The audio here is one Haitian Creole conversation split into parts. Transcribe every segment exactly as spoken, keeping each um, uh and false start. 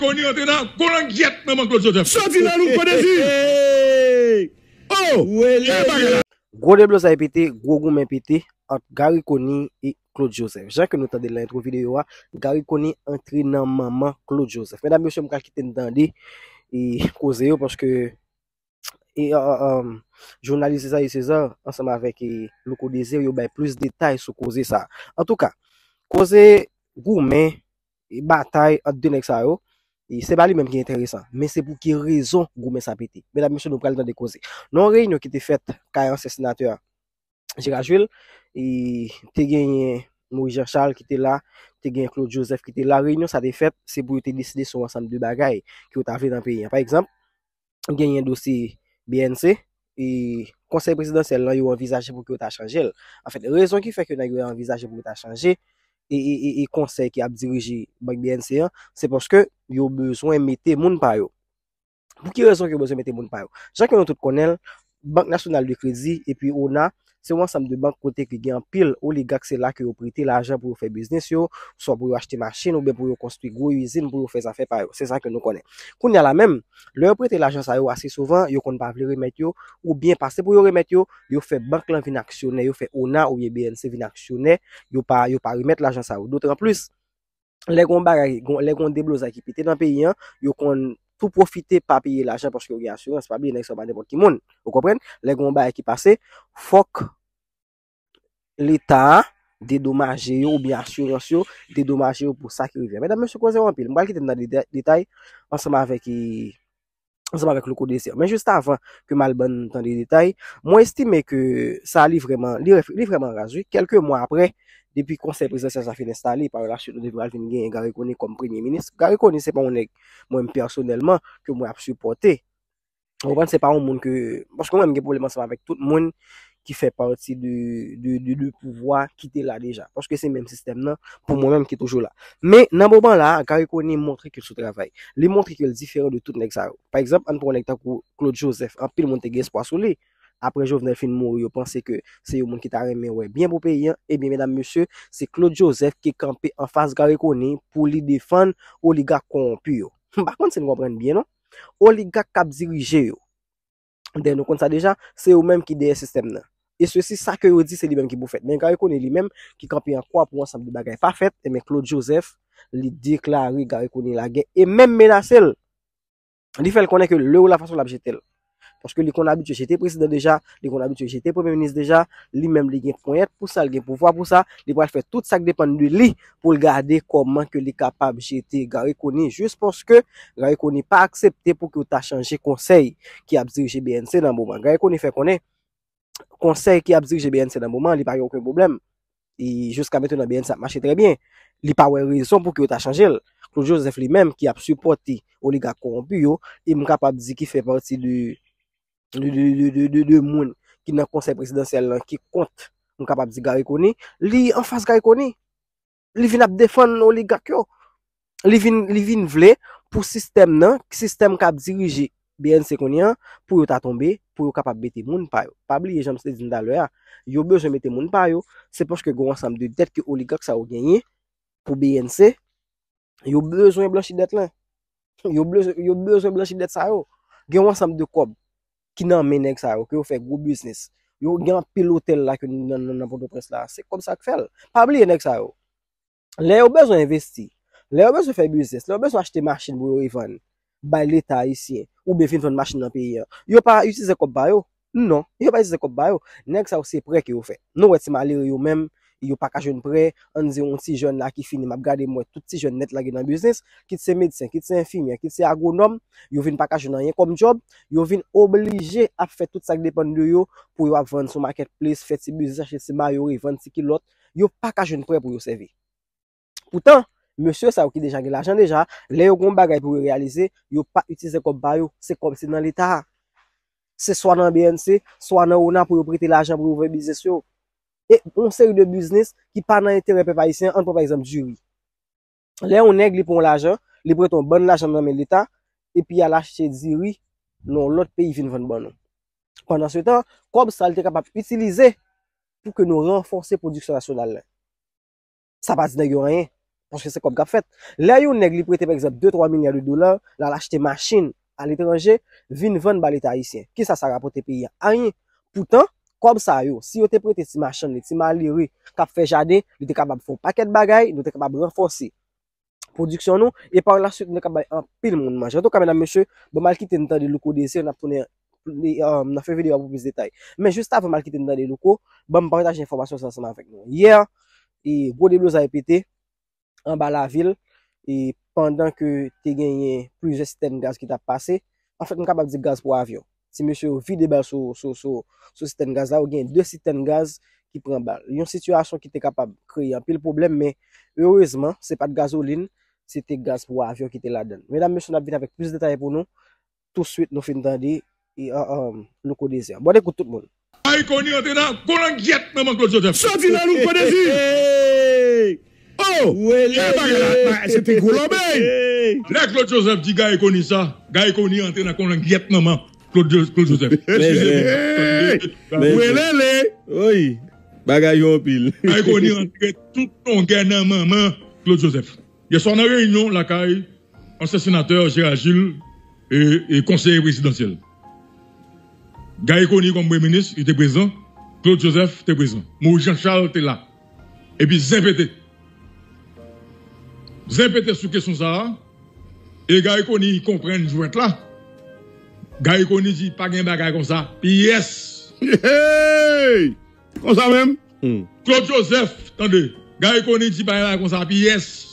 Koni antre nan golangyèt manman Claude Joseph. Soti nan lou kote di. Oh! Wele. Gwo deblozay pete, gwo goumen pete ant Garry Conille e Claude Joseph. Jan ke nou tande l nan entwo videyo a, Garry Conille antre nan manman Claude Joseph. Medam, mesye, m pral kite n tande e koze yo paske e, um, um, jounalis Esaïe César ansanm avèk e, Louko Désir yo bay plis detay sou koze sa. Antouka, koze goumen e batay ant de nèg sa yo, e se pa li menm ki enteresan, men se pou ki rezon goumen sa pete. Medam, mesye, nou pral tande koze. Nan yon reyinyon ki te fèt kay ansyen senatè a, Gérard Jules, e te genyen Moïse Jean Charles ki te la, te genyen Claude Joseph ki te la. Reyinyon sa te fèt, se pou yo te deside sou yon ansanm de bagay ke yo ta vle nan peyi an. Pa egzanp, genyen dosye B N C, e konsèy prezidansyèl lan, yo anvizaje pou ke yo ta chanje l. Anfèt, rezon ki fè ke nèg yo anvizaje pou yo ta chanje e, e, e, e konsèy ki ap dirije bank B N C an, se paske yo bezwen mete moun pa yo. Pou ki rezon ke yo bezwen mete moun pa yo? Jan ke nou tout konnen l, Bank Nasyonal de Kredi epi ona, se yon ansanm de bank kote ke gen anpil oligak, se la ke yo prete lajan pou yo fè biznis yo, swa pou yo achte machin oubyen pou yo konstwi gwo izin, pou yo fè zafè pa yo. Se sa ke nou konnen. Kounye a la menm, lè yo prete lajan sa yo, ase souvan, yo konn pa vle remèt yo, oubyen pase pou yo remèt yo, yo fè bank lan vin aksyonè, yo fè ona oubyen B N C vin aksyonè, yo pa, yo pa remèt lajan sa yo. Dotranplis, lè gon bagay, gon, lè gon deblozay ki pete nan peyi an, yo konn tou pwofite pa peye lajan paske yo gen asirans, pa bliye nèg sa yo pa nenpòt ki moun. Ou konprann? Lè gon bagay ki pase, fòk Leta a dedomaje yo oubyen asirans yo dedomaje yo pou sa ki rive. Medam, mesye, koze yo anpil. M pral kite n nan deta-, detay ansanm avèk, e, ansanm avèk Louko Désir. Men jis avan ke m al ban n tande detay, mwen estime ke sa li vrèman, li, li vrèman raz, wi. Kèlke mwa apre, depi konsèy prezidansyèl sa fin enstale, pa la suite, nou te pral vin genyen Garry Conille kòm premye minis. Garry Conille, se pa yon nèg, mwen menm pèsonèlman, ke mwen ap sipòte. Ou konprann, se pa yon moun ke, paske mwen, m gen pwoblèm ansanm avèk tout moun ki fè pati de, de, de, de pouvwa ki te la deja. Paske se menm sistèm nan, pou mwen menm, ki toujou la. Men, nan moman la, Garry Conille montre ke l sou travay. Li montre ke l diferan de tout nèg sa yo. Pa egzanp, ann pran yon nèg tankou Claude Joseph. Anpil moun te gen espwa sou li. Apre Jovenel fin mouri, yo panse ke se yon moun ki ta renmen wè byen pou peyi an. Ebyen, medam, mesye, se Claude Joseph ki kanpe anfas Garry Conille pou li defann oligak kowonpi yo. M pa konn si n konprann byen, non. Oligak k ap dirije yo. Dèyè nou konn sa deja, se yo menm ki dèyè sistèm nan. E sesi, sa ke yo di, se li menm ki pou fèt. Men Garry Conille li menm, ki kanpe an kwa pou ansanm de bagay pa fèt, ebyen Claude Joseph, li deklare Garry Conille lagè e menm menase l. Li fè l konnen ke lè ou la fason l ap jete l. Paske li konn abitye jete prezidan deja, li konn abitye jete premye minis deja, li menm li gen ponyèt pou sa, li gen pouvwa pou sa, li pral fè tout sa k depann de li pou l gade kòman ke li kapab jete Garry Conille jis paske Garry Conille pa aksepte pou ke yo ta chanje konsèy ki ap dirije B N C nan moman. Garry Conille fè konnen konsèy ki ap dirije B N C nan moman, li pa gen okenn pwoblèm. E jiska mentnan, B N C ap mache trè byen. Li pa wè rezon pou ke yo ta chanje l. Claude Joseph li menm ki ap sipòte oligak kowonpi yo, e m kapab di ki fè pati de, de, de, de, de, de, de moun ki nan konsèy prezidansyèl lan ki kont, m kapab di Garry Conille, li anfas Garry Conille. Li vin ap defann oligak yo. Li vin, li vin vle pou sistèm nan, sistèm k ap dirije B N C kounye a, pou yo ta tonbe, pou yo kapab mete moun pa yo. Pa bliye, jan m te di n talè a, yo bezwen mete moun pa yo, se paske gen yon ansanm de dèt ke oligak sa yo genyen pou B N C, yo bezwen blanchi dèt lan. Yo bezwen, yo bezwen blanchi dèt sa yo. Gen yon ansanm de kòb ki nan men nèg sa yo, ke yo fè gwo biznis. Yo gen anpil otèl la ke nan, nan, nan Pòtoprens la. Se kòb sa k fè l. Pa bliye nèg sa yo. Lè yo bezwen envesti, lè yo bezwen fè biznis, lè yo bezwen achte machin pou yo revann bay Leta ayisyen, oubyen vin vann machin nan peyi an, yo pa itilize kòb pa yo? Non, yo pa itilize kòb pa yo. Nèg sa yo se prè ke yo fè. Nou wè ti malere yo menm, yo pa ka jwenn prè, ann di yon ti jèn la ki fini, m ap gade m wè tout ti jèn nèt lage nan biznis, kit se medsen, kit se enfimyè, kit se agwonòm, yo vin pa ka jwenn anyen kòm djòb, yo vin oblije ap fè tout sa k depann de yo pou yo ap vann sou marketplace, fè ti biznis, achte ti mayo, revann ti kilòt, yo pa ka jwenn prè pou yo sèvi. Poutan, mesye sa yo ki deja gen lajan deja, lè yo gen yon bagay pou yo reyalize, yo pa itilize kòb pa yo, se kòb se nan Leta a. Se swa nan B N C, swa nan ona pou yo prete lajan pou yo ouvè biznis yo. E yon seri de biznis ki pa nan enterè pèp ayisyen, ann pran pa egzanp diri. Lè yon nèg li pran yon lajan, li prete yon bann lajan nan men Leta, epi al achte diri nan yon lòt peyi vin vann ban nou. Pandansetan, kòb sa a li te kapab itilize pou ke nou ranfòse pwodiksyon nasyonal la. Sa pa di nèg yo anyen. Paske se kòb k ap fèt. Lè yon nèg li prete, pa egzanp, de twa milya de dola, l al achte machin aletranje, vin vann ba Leta ayisyen. Kisa sa rapòte peyi a? Anyen. Poutan, kòb sa yo, si yo te prete ti machann li, ti malere k ap fè jaden, li te kapab fè yon pakèt bagay, nou te kapab ranfòse pwodiksyon nou, e pa la suite, nou te kapab bay anpil moun manje. Antouka, medam, mesye, bon, m al kite n tande Louko Désir, n ap tounen, um, nan fen videyo a pou plis detay. Men jis avan m al kite n tande Louko, ban m pataje enfòmasyon sa ansanm avèk nou. Yè, e gwo deblozay pete anba lavil, e pandan ke te genyen plizyè sitèn gaz ki t ap pase, anfèt, m kapab di gaz pou avyon. Ti mesye yo vide bal sou, sou, sou, sou sitèn gaz la, yo gen de sitèn gaz ki pran bal. Yon sitiyasyon ki te kapab kreye anpil pwoblèm, men erezman, se pa t gazolin, se te gaz pou avyon ki te ladan l. Medam, mesye, n ap vin avèk plis detay pou nou tou swit nou fin tande e, uh, um, Louko Désir. Bòn ekout tout moun. Gary Conille antre nan kolangyèt manman Claude Joseph. Soti nan Louko Désir. Hey! Oh! Wele, e bagay la, se te gwo lòbèy. Lè Claude Joseph di Gary Conille sa, Gary Conille antre nan kolangyèt manman Claude, Claude Joseph. Eskize mwen. Hey! Welele. Oy, bagay yo anpil. Gary Conille antre tout longè nan manman Claude Joseph. Yèswa nan reyinyon lakay ansyen senatè Gérard Gilles e, e konseye prezidansyèl. Gary Conille kòm premye minis, li te prezan. Claude Joseph te prezan. Maurice Jean Charles te la. Epi zen pete. Zen pete sou kesyon sa a. E Gary Conille konprann jwèt la. Gary Conille di pa gen bagay konsa. Pyès. Hey! Konsa menm? Hmm. Claude Joseph, tande, Gary Conille di bagay la konsa, pyès.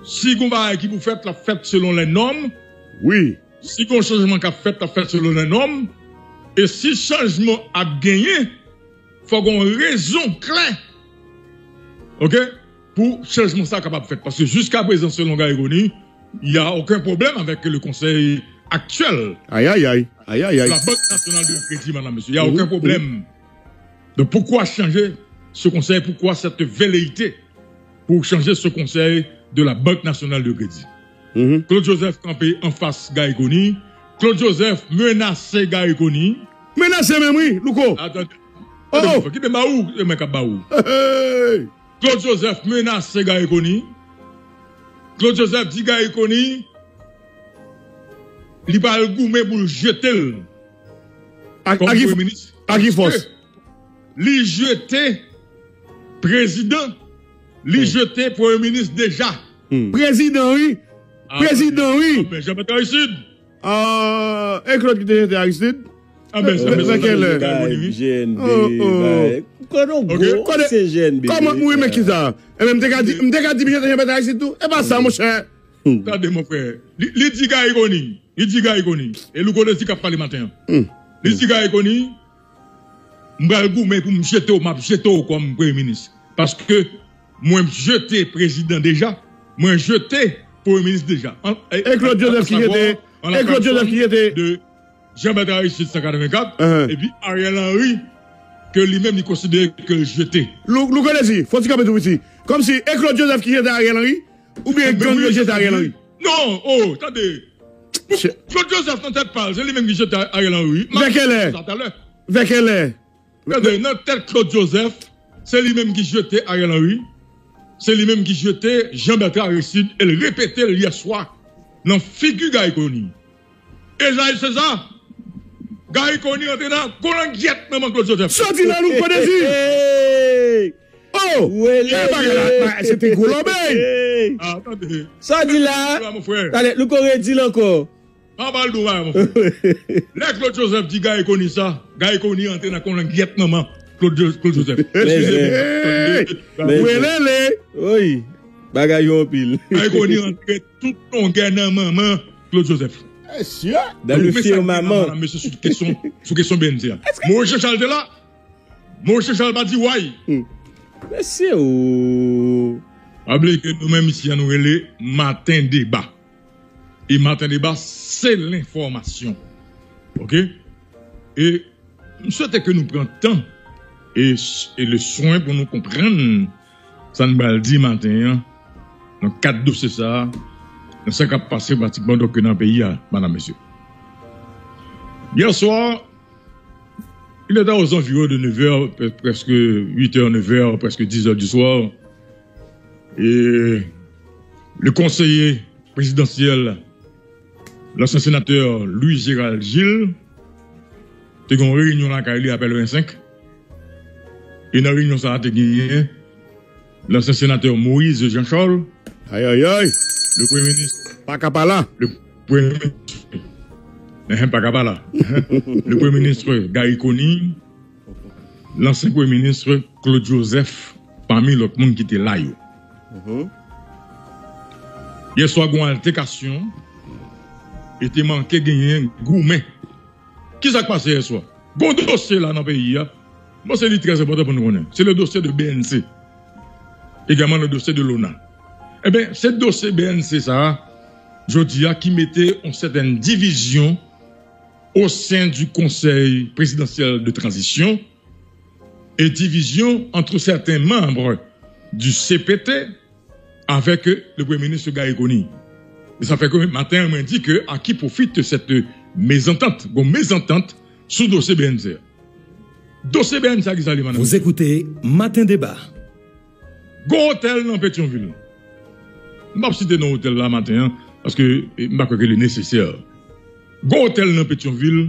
Si gon bagay ki pou fèt, l ap fèt selon lè nòm. Wi. Si gon chanjman k ap fèt, l ap fèt selon lè nòm. E si chanjman ap genyen, fò gon rezon klè. Oke? Pou chanjman sa kapab fèt. Paske jiska prezan, selon Gary Conille, il y a aucun problème avec le conseil actuel. Aïe, aïe, aïe. Aïe, aïe, aïe. La Banque Nationale de Crédit, madame, monsieur. Il y a aucun problème. Donc pourquoi changer ce conseil? Pourquoi cette velléité pour changer ce conseil de la Banque Nationale de Crédit? Claude Joseph kanpe anfas Gary Conille. Claude Joseph menase Gary Conille. Menase menm, wi, Louko. Atande. Oh, oh. Kite m ba ou, e mwen k ap ba ou. Hey! Claude Joseph menase Gary Conille. Claude Joseph di Gary Conille li pral goumen pou l jete l kòm premye minis. A ki fòs? Li jete prezidan, li jete premye minis deja. Prezidan, wi. Prezidan, wi. Jean Bertrand Aristide. Ah, e Claude ki te jete Aristide? Ah ben, sa, men sa, sa, G N B, oh, oh. Kote w gwo, se G N B. Kòman, wi, men kisa? E men, m te ka di, m te ka di, m jete Jean Bertrand Aristide tou. E pa sa, monchè. Tande, mon frè. Li, li di Gary Conille. Li di Gary Conille. E Louko Désir k ap pale maten an. Li di Gary Conille, m pral goumen pou m jete w, m ap jete w kòm premye minis. Paske mwen jete prezidan deja, mwen jete premye minis deja. E Claude Joseph ki jete, e Claude Joseph ki jete. Jean Bertrand Aristide san katrevenkat, epi Ariel Henry, ke li menm li konsidere ke l jete. Lou, Louko Désir, fò ti kanpe tou piti. Kòmsi e Claude Joseph ki jete Ariel Henry, oubyen gang yo jete Ariel Henry? Non, oh, tande. Claude Joseph nan tèt pa l, se li menm ki jete Ariel Henry. Vè kèlè? Vè kèlè? Tande, nan tèt Claude Joseph, se li menm ki jete Ariel Henry, se li menm ki jete Jean Bertrand Aristide, e l repete l yèswa nan figi Gary Conille. E Jaïf César, Gary Conille antre nan kolangyèt manman Claude Joseph. Soti nan Louko Désir. Oh! E bagay la, bagay, se te gwo lòbèy. Ah, tande. Sa di la? Tande, Louko redi l ankò. An ba l dou a, mon frè. Lè Claude Joseph di Gary Conille sa, Gary Conille antre nan kolangyèt manman Claude, Claude Joseph. Eskize mwen. Welele. Oy, bagay yo anpil. Gary Conille antre tout longè nan manman Claude Joseph. Mesye. Dan le firmament. Mesye, sou kesyon, sou kesyon B N C a. Maurice Jean Charles te la. Maurice Jean Charles pa di way. Mesye, oh. Pa bliye ke nou menm isi a nou rele Maten Deba. E Maten Deba, se lenfòmasyon. Oke? E m swete ke nou pran tan e, e le swen pou nou konprann sa n pral di maten an nan kad dosye sa a, nan sa k ap pase pratikman donk nan peyi a, madam, mesye. Hier soir, il était aux environs de neuf heures, pre-, presque huit heures, neuf heures, presque dix heures du soir. E le konseye prezidansyèl, lansyen senatè Louis Gérald Gilles, te gen yon reyinyon lakay li apre le vennsenk. E nan reyinyon sa a, te genyen lansyen senatè Moïse Jean Charles, Ayayay! le premye minis, Paka pa la! le premye minis, Ehem, Paka pa la. Le premye minis Garry Conille, lansyen premye minis Claude Joseph, pami lòt moun ki te la yo. Mhm. Yèswa, gen yon altekasyon, e te manke genyen goumen. Ki sa k pase yèswa? Gon dosye la nan peyi a. Bon, se li trè enpòtan pou nou konnen. Se le dosye de B N C. Egalman le dosye de l'ONA. Eben, se dosye B N C sa a, jodi a, ki mete yon sètèn divizyon au sein du Conseil présidentiel de transition et division entre certains membres du C P T avec le Premier ministre Garry Conille. E sa fè ke maten an, mwen di ke à qui profite cette mésentente? Gon mezantant sou dosye B N C a. Dosye B N C a ki sa li, madanm? Vous écoutez Matin Débat. Gon otèl nan Petyonvil. M p ap site non otèl la maten an, paske, eh, m pa kwè ke li nesesè. Gon otèl nan Petyonvil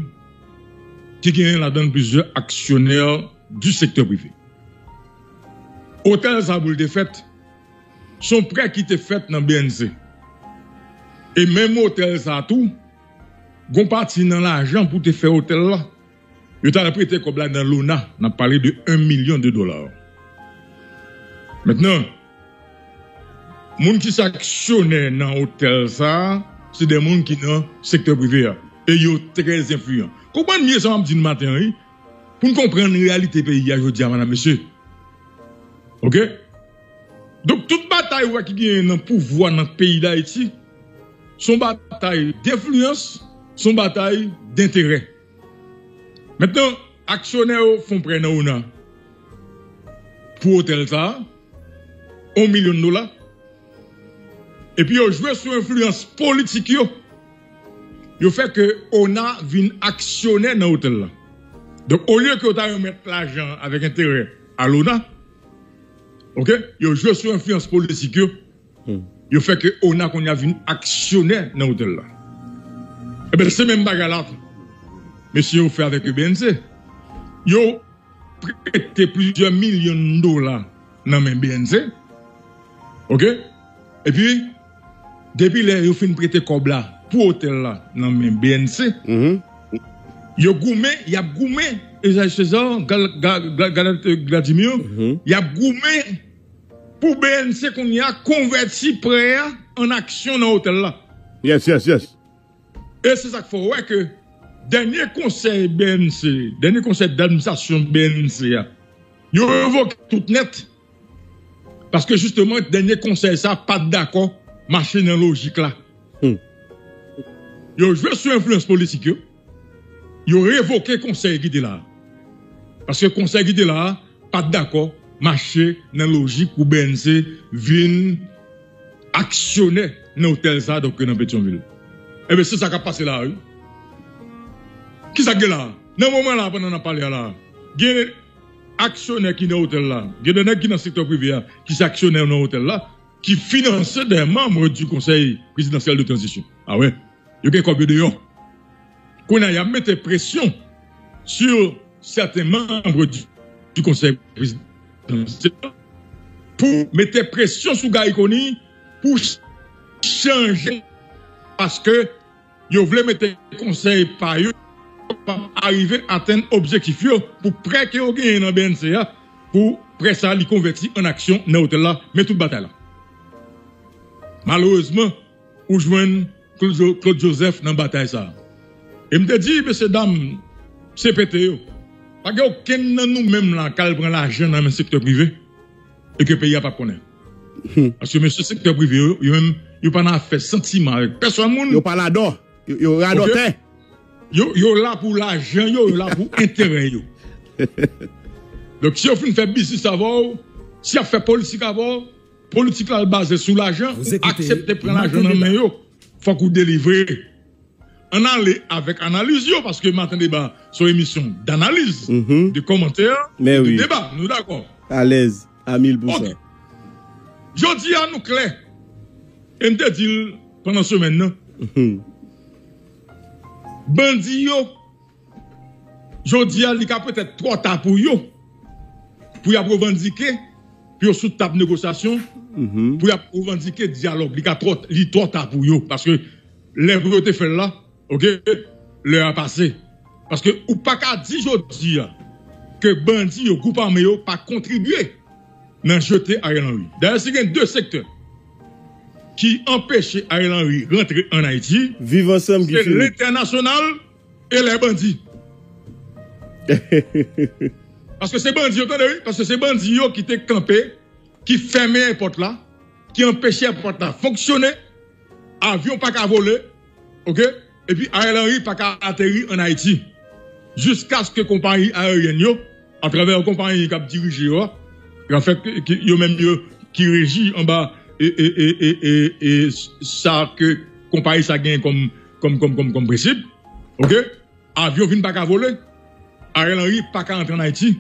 ki genyen ladan l plizyè aksyonè du sektè prive. Otèl sa pou l te fèt, se yon prè ki te fèt nan B N C. E menm otèl sa tou, gon pati nan lajan pou te fè otèl la, yo t al prete kòb la nan l'ONA, n ap pale de un million de dola. Mentnan, moun ki se aksyonè nan otèl sa a, se de moun ki nan sektè prive a. E yo trè enfliyan. Konprann byen sa m ap di nou maten an, wi, pou n konprann reyalite peyi a jodi a, madam, mesye. Oke? Donk, tout batay ou wè ki genyen nan pouvwa nan peyi Dayiti, se yon batay denfliyans, se yon batay denterè. Mentnan, aksyonè yo fè yon prè nan ONA pou otèl sa a, yon milyon dola. Epi yo jwe sou enfliyans politik yo. Yo fè ke ONA vin aksyonè nan otèl la. Donk, olye ke yo ta remèt lajan avèk enterè a l'ONA, oke, yo jwe sou enfliyans politik yo. Hmm. Yo fè ke ONA kounye a vin aksyonè nan otèl la. Eben, se menm bagay la mesye yo fè avèk B N C. Yo prete plizyè milyon dola nan men B N C. Oke? Epi, depi lè yo fin prete kòb la pou otèl la nan men B N C, Mhm. yo goumen, y ap goumen, Esaïe César, Gal-, Gal-, Gal-, Galet Vladimir, Mhm. y ap goumen pou B N C kounye a konvèti prè a an aksyon nan otèl la. Yes, yes, yes. E se sa k fè w wè ke dènye konsèy B N C, dènye konsèy d'administrasyon B N C a, yo revoke tout nèt. Paske jisteman, dènye konsèy sa pa t dakò mache nan lojik la. Hmm. Yo jwe sou enfliyans politik yo. Yo revoke konsèy ki te la a. Paske konsèy ki te la a pa t dakò mache nan lojik pou B N C vin aksyonè nan otèl sa a, donk nan Petyonvil. Eben, se sa k ap pase la a, wi. Ki sa k gen la a? Nan moman la a, pandan n ap pale a la a, gen aksyonè ki nan otèl la, gen de nèg ki nan sektè prive a, ki se aksyonè nan otèl la, ki finanse de manm du Conseil présidentiel de transition. A wè, yo gen kòb yo deyò. Kounye a, y ap mete presyon sur certains membres du, du Conseil présidentiel pou mete presyon sou Garry Conille pou ch-, chanje, paske yo vle mete konsèy pa yo pa arive atenn objektif yo pou prè ke yo genyen nan B N C a, pou prè sa li konvèti an aksyon nan otèl la, men tout batay la. Malerezman, ou jwenn Claude Jo-, Claude Joseph nan batay sa a. E m te di, mesye dam, se pete yo. Pa gen okenn nan nou menm la k al pran lajan nan men sektè prive e ke peyi a p ap konnen. Hmm. Paske mesye sektè prive yo, yo menm, yo pa nan afè santiman avèk pèsòn moun. Yo pa ladan. Yo, yo radòtè. Ok? Yo, yo la pou lajan yo, yo la pou enterè yo. Donk, si yo fin fè biznis avè w, si y ap fè politik avè w, politik la baze sou lajan, ou aksepte pran lajan nan men yo, fòk ou delivre. Ann ale avèk analiz yo, paske Maten Deba se yon emisyon d'analyse, de commentaires, de débat. Nou dakò? Alèz, a mil pou san. Ok. Jodi a nou klè. E m te di l pandan semèn nan. Bandi yo, jodi a li ka petèt twò ta pou yo. Pou y ap revandike, pou yo sou tab negosyasyon, pou y ap revandike dyalòg. Li ka twò, li twò ta pou yo. Paske lè pou yo te fè l la, oke, lè a pase. Paske ou pa ka di jodi a ke bandi yo, gwoup ame yo pa kontribye nan jete Ariel Henry. Dayè, si gen de sektè ki anpeche Ariel Henry rantre ann Ayiti, Viv Ansanm ki se fini. Lentènasyonal e lè bandi. Paske se bandi yo, tande wi, paske se bandi yo ki te kanpe, ki fèmen èpòt la, ki anpeche èpòt la fonksyone, avyon pa ka vole, oke? Epi Ariel Henry pa ka ateri ann Ayiti. Jiskaske konpayi aeryèn yo, atravè konpayi k ap dirije yo a, anfèt, ki, yo menm yo ki reji anba e, e, e, e, e, e sa ke konpayi sa genyen kòm, kòm, kòm, kòm, kòm prensip, oke? Avyon vin pa ka vole, Ariel Henry pa ka antre ann Ayiti.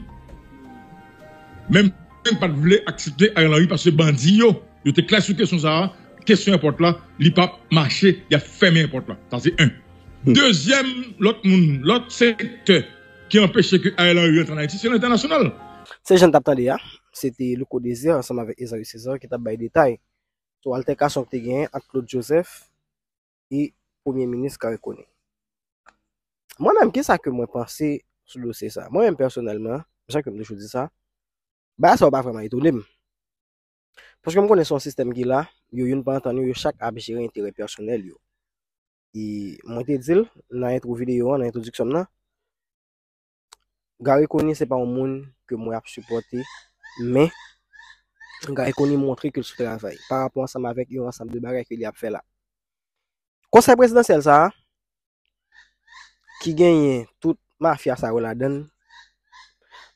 Menm pa t vle aksepte Ariel Henry paske bandi yo, yo te klè sou kesyon sa a, kesyon èpòt la, li p ap mache, y ap fèmen èpòt la. Sa se en. Dezyèm, lòt moun, lòt sektè ki anpeche ke Ariel Henry rantre ann Ayiti, se lentènasyonal. Se jan n t ap tande a, se te Louko Désir ansanm avèk Esaü César ki t ap bay detay sou altèkasyon ki te genyen ant Claude Joseph e Premye Minis Garry Conille. Mwen menm, kisa ke mwen panse sou dosye sa? Mwen menm pèsonèlman, jan ke m toujou di sa, bagay sa yo pa vrèman etone m. Paske m konnen se yon sistèm ki la, yo youn pa antann yo, yo chak ap jere enterè pèsonèl yo. E mwen te di l nan entwo videyo an, nan entwodiksyon m nan, Garry Conille se pa yon moun ke mwen ap sipòte, men Garry Conille montre ke l sou travay pa rapò ansanm avèk yon ansanm de bagay ke li ap fè la. Konsèy prezidansyèl sa a, ki genyen tout mafya sa yo ladan l,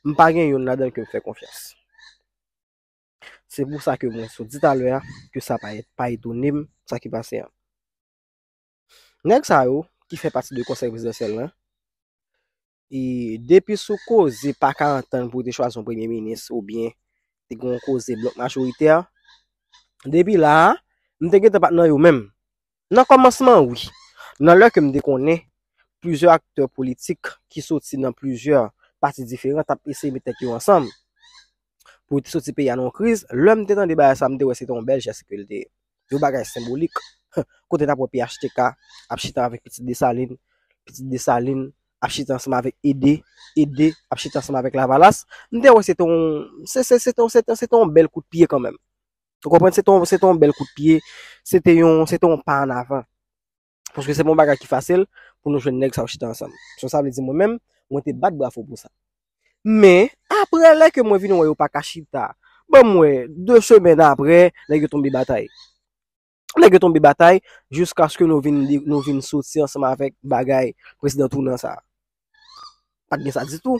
m pa gen youn ladan l ke m fè konfyans. Se pou sa ke mwen sot di talè a, ke sa pa, pa etone m, sa ki pase an. Nèg sa yo, ki fè pati de konsèy prezidansyèl lan, e depi sou koze pa ka antann pou yo te chwazi yon premye minis oubyen te gen yon koze blòk majoritè, depi la a, m te gentan pa t nan yo menm. Nan kòmansman, wi. Nan lè ke m te konnen plizyè aktè politik ki soti nan plizyè pati diferan t ap eseye met tèt yo ansanm pou yo te soti peyi a nan yon kriz, lè m te tande bagay sa, m te wè se te yon bèl jès ke l te ye. Yon bagay senbolik. Kote n ap wè P H T K ap chita avèk Pitit Desalin, Pitit Desalin ap chita ansanm avèk Ede, Ede ap chita ansanm avèk Lavalas, m te wè se te yon, se, se, se te yon, se te, se te yon bèl kout pye kanmenm. Ou konprann? Se te yon, se te yon bèl kout pye, se te yon, se te yon pa an avan. Paske se pa yon bagay ki fasil pou nou jwenn nèg sa yo chita ansanm. So, sa vle di mwen menm, mwen te bat bravo pou sa. Men, apre lè ke mwen vin wè yo pa ka chita, ban m wè, de semèn apre, nèg yo tonbe batay. Nèg yo tonbe batay jiskaske nou vin, nou vin soti ansanm avèk bagay prezidan tounan sa a. Pa t gen sa ditou.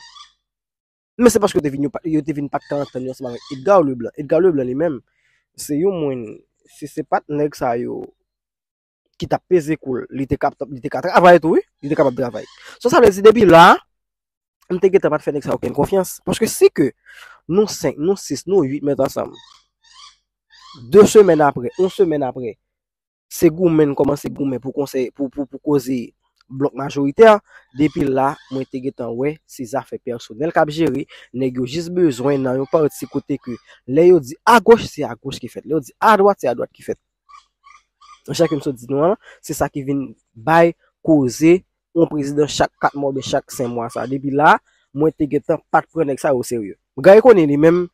Men se paske yo te vin, yo pa, yo te vin pa t ka antann yo ansanm avèk Edgar Leblanc. Edgar Leblanc li menm, se yon moun, si se pa t nèg sa yo ki t ap peze kou l, li te kap, li te ka travay tou, wi. Li te kapab travay. So, sa vle di, depi la, m te gentan pa t fè nèg sa yo okenn konfyans. Paske si ke nou senk, nou sis, nou uit met ansanm, de semèn apre, yon semèn apre, se goumen n kòmanse goumen pou konsèy, pou, pou, pou koze blòk majoritè, depi la, mwen te gentan wè se zafè pèsonèl k ap jere, nèg yo jis bezwen nan yon pati kote ke lè yo di agoch, se agoch ki fèt. Lè yo di adwat, se adwat ki fèt. Jan ke m sot di nou an, se sa ki vin bay koze yon prezidan chak kat mwa oubyen chak senk mwa sa. Depi la, mwen te gentan pa t pran nèg sa yo oserye. Garry Conille li menm,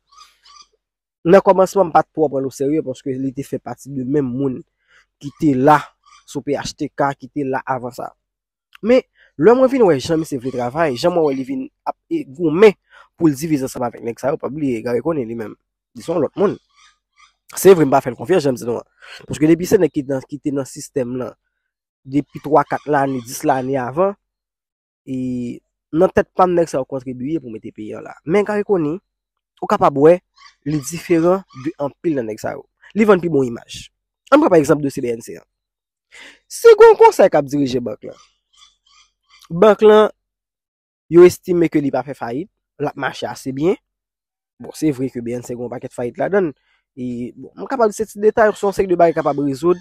nan kòmansman, m pa t twò pran l oserye paske li te fè pati de menm moun ki te la sou P H T K, ki te la avan sa. Men, lè mwen vin wè jan misye vle travay, jan mwen wè li vin ap, e, goumen pou l divize ansanm avèk nèg sa yo, pa bliye, Garry Conille li menm, li se yon lòt moun. Se vre, m pa fè l konfyans, jan m di nou an. Paske depi se nèg ki nan, ki te nan sistèm lan depi twa, kat lane, dis lane avan, e nan tèt pa m, nèg sa yo kontribiye pou mete peyi an la. Men Garry Conille, ou kapab wè, li diferan de anpil nan nèg sa yo. Li vann pi bon imaj. Ann pran pa egzanp dosye B N C an. Si gen yon konsèy k ap dirije bank lan, bank lan, yo estime ke li pa fè fayit, l ap mache ase byen. Bon, se vre ke B N C gen yon pakèt fayit ladan l, E, bon, m kapab di se ti detay, se yon seri de bagay kapab rezoud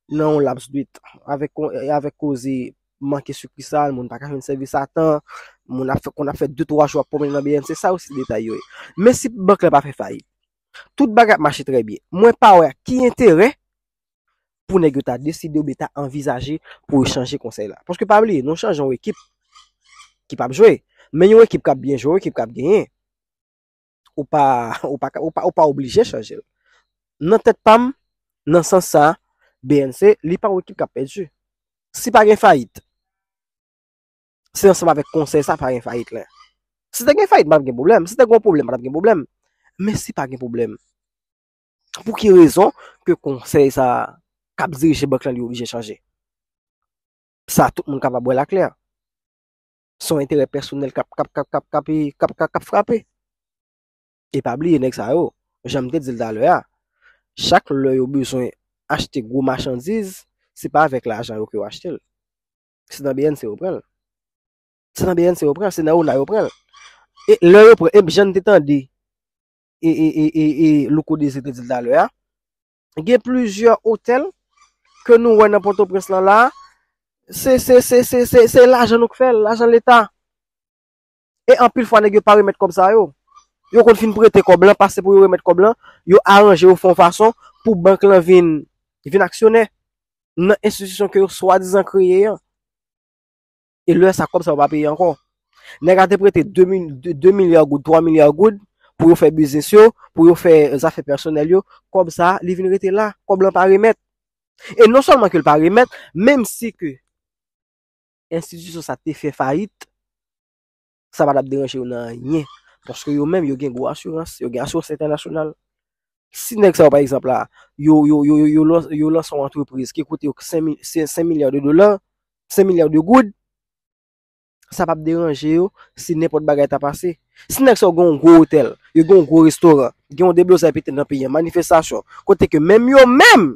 nan yon laps de tan. Avèk, avèk koze manke sikrisal, moun pa ka jwenn sèvis a tan, moun ap fè, konn ap fè de twa jou ap pwomennen nan B N C, sa yo se detay yo ye. Men si bank la pa fè fayit, tout bagay ap mache trè byen. Mwen pa wè ki enterè pou nèg yo ta deside oubyen ta anvizaje pou yo chanje konsèy la. Paske pa bliye, nou chanje yon ekip ki p ap jwe. Men yon ekip k ap byen jwe, yon ekip k ap genyen, ou pa, ou pa, ou pa, ou pa oblije chanje l. Nan tèt pa m, nan sans sa, B N C, li pa yon ekip k ap pèdi. Si pa gen fayit, se ansanm avèk konsèy sa pa gen fayit la. Si te gen fayit, pa t ap gen pwoblèm. Si te gen yon pwoblèm, pa t ap gen pwoblèm. Men si pa gen pwoblèm, pou ki rezon ke konsèy sa k ap dirije bank lan li oblije chanje? Sa tout moun kapab wè l aklè. Se yon enterè pèsonèl k ap, k ap, k ap, k ap, k ap, k ap, k ap, k ap frape. E pa bliye nèg sa yo, jan m te di l talè a, chak lè yo bezwen achte gwo machandiz, se pa avèk lajan yo ke yo achte l. Se nan B N C yo pran l. Se nan B N C yo pran l, se nan ona yo pran l. E lè yo pran, e jan n te tande, e, e, e, e, e Louko Désir te di l talè a, gen plizyè otèl ke nou wè nan Pòtoprens lan la, se, se, se, se, se, se lajan nou k fè l, lajan Leta. E anpil fwa, nèg yo pa remèt kòb sa yo. Yo konn fin prete kòb lan, pase pou yo remèt kòb lan, yo aranje, yo fè yon fason pou bank lan vin, vin aksyonè nan enstitisyon ke yo swadizan kreye an. E lè sa, kòb sa yo pa peye ankò. Nèg la te prete de mil, de, de milya goud, twa milya goud pou yo fè biznis yo, pou yo fè zafè pèsonèl yo. Kòb sa, li vin rete la. Kòb lan pa remèt. E non sèlman ke l pa remèt, menm si ke enstitisyon sa te fè fayit, sa pa t ap deranje yo nan anyen. Paske yo menm, yo gen gwo asirans, yo gen asirans entènasyonal. Si nèg sa yo, pa egzanp la, yo, yo, yo, yo, yo lan-, yo lanse yon antrepriz ki koute yo senk mil, se senk milya de dola, senk milya de goud, sa p ap deranje yo si nenpòt bagay ta pase. Si nèg sa yo gen yon gwo otèl, yo gen yon gwo restoran, gen yon deblozay pete nan peyi an, manifestasyon, kote ke menm yo menm,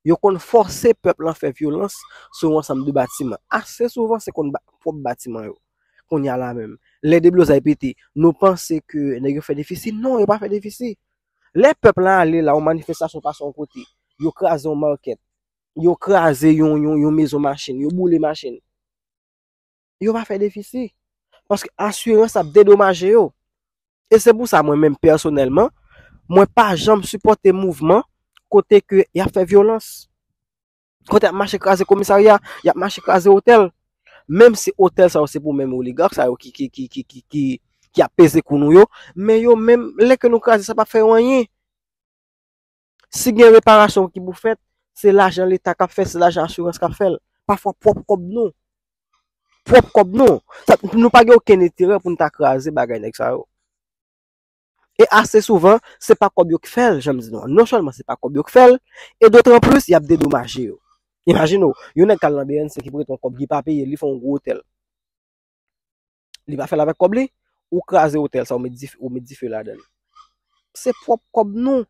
yo konn fòse pèp lan fè vyolans sou yon ansanm de batiman. Ase souvan, se konn ba-, pwòp batiman yo. Kounye a la menm, lè deblozay pete, nou panse ke nèg yo fè defisi? Non, yo pa fè defisi. Lè pèp lan ale la, yon manifestasyon pase yon kote, yo kraze yon makèt, yo kraze yon, yon, yon mezon machin, yo boule machin. Yo pa fè defisi. Paske asirans ap dedomaje yo. E se pou sa, mwen menm pèsonèlman, mwen pa janm sipòte mouvman kote ke y ap fè vyolans. Kote y ap mache kraze komisarya, y ap mache kraze otèl. Menm si otèl sa yo se pou menm oligak sa yo ki, ki, ki, ki, ki, ki, ki ap peze kou nou yo, men yo menm, lè ke nou kraze, sa p ap fè yo anyen. Si gen reparasyon ki pou fèt, se lajan Leta k ap fè, se lajan asirans k ap fè l. Pafwa pwòp kòb nou. Pwòp kòb nou. Sa, nou pa gen okenn enterè pou n ta kraze bagay nèg sa yo. E ase souvan, se pa kòb yo k fè l, jan m di nou an. Non sèlman se pa kòb yo k fè l, e dotan plis, y ap dedomaje yo. Imajine w, yon nèg k al nan B N C ki prete yon kòb, ki pa peye, li fè yon gwo otèl. Li pa fè l avèk kòb li, ou kraze otèl sa, ou met dife, ou met dife ladan l. Se pwòp kòb nou.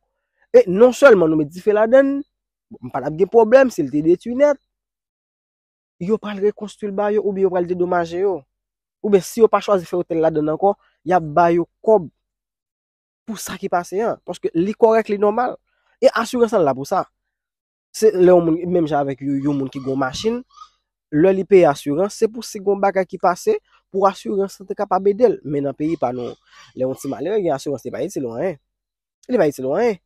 E non sèlman nou met dife ladan l, m pa t ap gen pwoblèm si l te detwi nèt. Yo pral rekonstwi l ba yo oubyen yo pral dedomaje yo. Oubyen si yo pa chwazi fè otèl ladan l ankò, y ap ba yo kòb pou sa ki pase an. Paske li kòrèk, li nòmal. E asirans lan la pou sa. Se lè yon moun, menm jan avèk yon, yon moun ki gen yon machin, lè li peye asirans, se pou si gen yon bagay ki pase, pou asirans lan te kapab ede l. Men nan peyi pa nou, lè yon ti malere gen asirans, li pa itil ou anyen. Li pa itil ou anyen.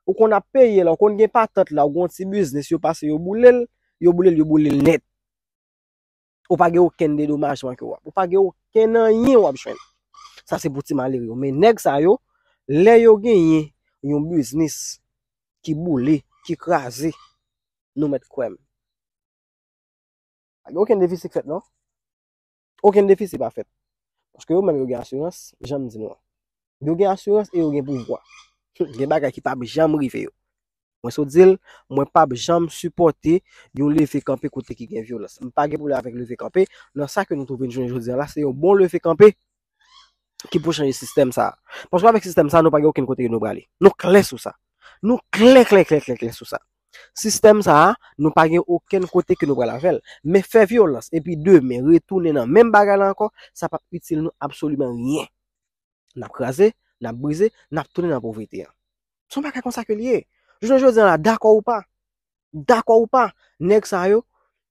Ou konn ap peye la, ou konn gen patant la, ou gen yon ti biznis, yo pase, yo boule l, yo boule l, yo boule l nèt. Ou pa gen okenn dedomajman ke w ap, ou pa gen okenn anyen w ap jwenn. Sa se pou ti malere yo. Men nèg sa yo, lè yo genyen yon biznis ki boule, ki kraze, nou mèt kwè m. Pa gen okenn defisi k fèt, non. Okenn defisi pa fèt. Paske yo menm yo gen asirans, jan m di nou an. Yo gen asirans e yo gen pouvwa. Gen bagay ki p ap janm rive yo. Mwen sot di l, mwen p ap janm sipòte yon leve kanpe kote ki gen vyolans. M pa gen pwoblèm avèk leve kanpe. Nan sa ke nou twouve n jounen jodi a la, se yon bon leve kanpe ki pou chanje sistèm sa a. Paske avèk sistèm sa a, nou pa gen okenn kote ke nou prale. Nou klè sou sa. Nou klè, klè, klè, klè, klè sou sa. Sistèm sa a, nou pa gen okenn kote ke nou pral avè l. Men fè vyolans, epi demen, retounen nan menm bagay la ankò, sa p ap itil nou absoliman ryen. N ap kraze, n ap brize, n ap tounen nan povrete an. Se yon bagay konsa ke l ye. Jounen jodi a la, dakò ou pa, dakò ou pa, nèg sa yo,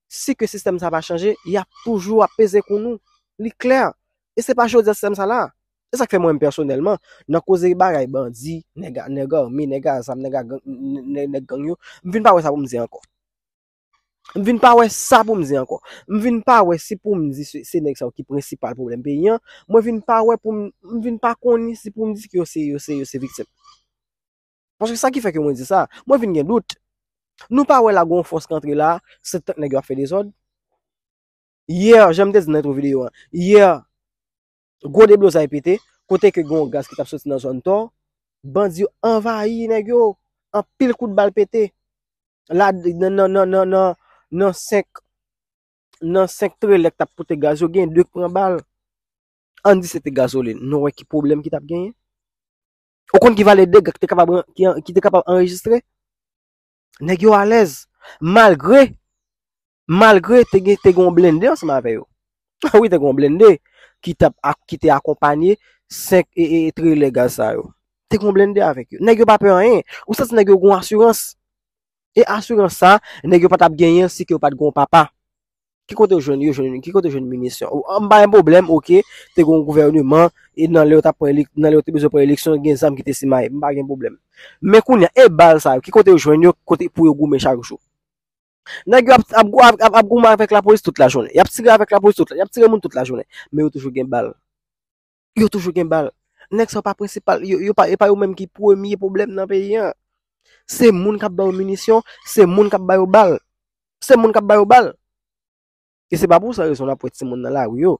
si ke sistèm sa pa chanje, y ap toujou ap peze kou nou. Li klè. E se pa jodi a sistèm sa la. Se sa k fè mwen menm pèsonèlman, nan koze bagay bandi, nèg a, nèg ame, nèg a zam, nèg a gang, nèg, nèg gang yo, m vin pa wè sa pou m di ankò. M vin pa wè sa pou m di ankò. M vin pa wè si pou m di se, se nèg sa yo ki prensipal pwoblèm peyi an. Mwen vin pa wè pou m, m vin pa konnen si pou m di ke yo se, yo se, yo se viktim. Paske sa ki fè ke mwen di sa, mwen vin gen dout. Nou pa wè la gon fòs k antre la, se tank nèg yo ap fè dezòd. Yè, jan m te di nan entwo videyo an, yè, gwo deblozay pete, kote ke gen yon gaz ki t ap soti nan zòn Tò, bandi yo anvayi nèg yo, anpil kout bal pete. La, nan, nan, nan, nan, nan, nan senk, nan senk trelè k t ap pote gaz yo, gen de k pran bal. Ann di se te gazolin. Nou wè ki pwoblèm ki t ap genyen? Ou konn ki valè dega ki te kapab, ki, ki te kapab anrejistre? Nèg yo alèz. Malgre, malgre te gen, te gen yon blende ansanm avè yo. Wi, te gen yon blende ki t ap ak, ki te akonpanye senk e, e, e trelè gaz sa yo. Te gen yon blende avèk yo. Nèg yo pa pè anyen. Ou santi nèg yo gen yon asirans. E asirans sa, nèg yo pa t ap genyen si ke yo pa t gen yon papa. Ki kote yo jwenn, yo jwenn, ki kote yo jwenn minisyon? Ou, m pa gen pwoblèm, oke, te gen yon gouvèneman, e nan lè yo t ap pran elek-, nan lè yo te bezwen pran eleksyon, gen zam ki te simaye, m pa gen pwoblèm. Men kounye a, e bal sa yo, ki kote yo jwenn yo, kote pou yo goumen chak jou? Nèg yo ap, ap, ap, ap, ap goumen avèk lapolis tout lajounen. Y ap tire avèk lapolis tout, y ap tire moun tout lajounen. Men yo toujou gen bal. Yo toujou gen bal. Nèg sa yo pa prensipal, yo, yo pa, e pa yo menm ki premye pwoblèm nan peyi an. Se moun k ap ba yo minisyon, se moun k ap ba yo bal. Se moun k ap ba yo bal. E se pa pou sa rezon n ap wè timoun nan lari yo.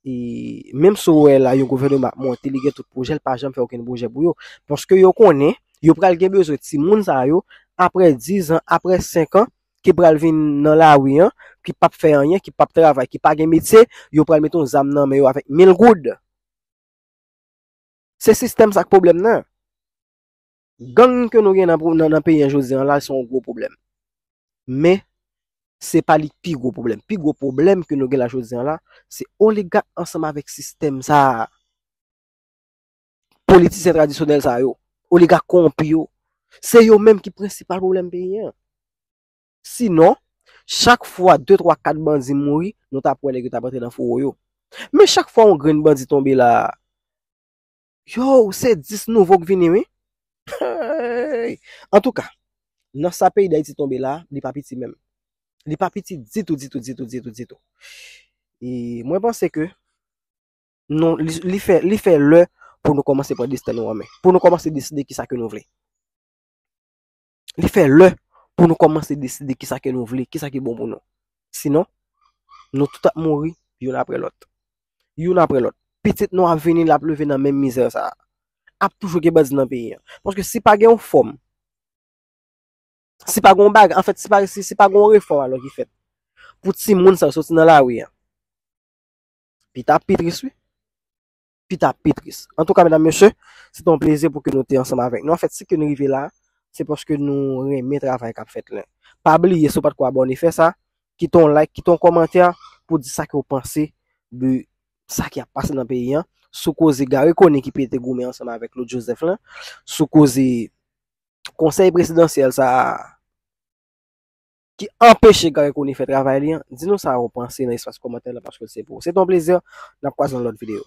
E menm si w wè la yon gouvèneman ap monte, li gen tout pwojè, l pa janm fè okenn pwojè pou yo. Paske yo konnen, yo pral gen bezwen timoun sa yo, apre diz an, apre senk an, ki pral vin nan lari an, ki p ap fè anyen, ki p ap travay, ki pa gen metye, yo pral mete yon zam nan men yo avèk mil goud. Se sistèm sa k pwoblèm nan. Gang ke nou gen nan, nan, nan peyi an jodi an la, se yon gwo pwoblèm. Men, se pa li k pi gwo pwoblèm. Pi gwo pwoblèm ke nou gen la jodi an la, se oligak ansanm avèk sistèm sa a. Politisyen tradisyonèl sa yo, oligak kowonpi yo, se yo menm ki prensipal pwoblèm peyi an. Sinon, chak fwa de, twa, kat bandi mouri, nou t ap wè nèg yo t ap antre nan fowo yo. Men chak fwa yon grenn bandi tonbe la, yo, se dis nouvo k vini, wi. Hey! Antouka, nan sa peyi Dayiti tonbe la, li pa piti menm. Li pa piti ditou, ditou, ditou, ditou, ditou. E mwen panse ke non, li, li fè, li fè lè pou nou kòmanse pran desten nou an men. Pou nou kòmanse deside kisa ke nou vle. Li fè lè pou nou kòmanse deside kisa ke nou vle, kisa ki bon pou nou. Sinon, nou tout ap mouri youn apre lòt. Youn apre lòt. Pitit nou ap vini, l ap leve nan menm mizè sa a. Ap toujou gen bandi nan peyi an. Paske si pa gen yon fòm, si pa gen yon bagay, anfèt, si pa, si, si pa gen yon refòm alò ki fèt pou timoun sa yo soti nan lari an, pita ap pi tris, wi. Pita ap pi tris. Antouka, medam, mesye, se te yon plezi pou ke nou te ansanm avèk nou. Anfèt, si ke nou rive la, se paske nou renmen travay k ap fèt la. Pa bliye, si w pa t ko abòne, fè sa. Kite yon like, kite yon kòmantè pou di sa ke w panse de sa ki ap pase nan peyi an. Sou koze Garry Conille ki pete goumen ansanm avèk Claude Joseph lan. Sou koze konsèy prezidansyèl sa a ki anpeche Garry Conille fè travay li an, di nou sa w panse nan espas kòmantè la, paske se pou ou. Se te yon plezi, n ap kwaze nan lòt videyo.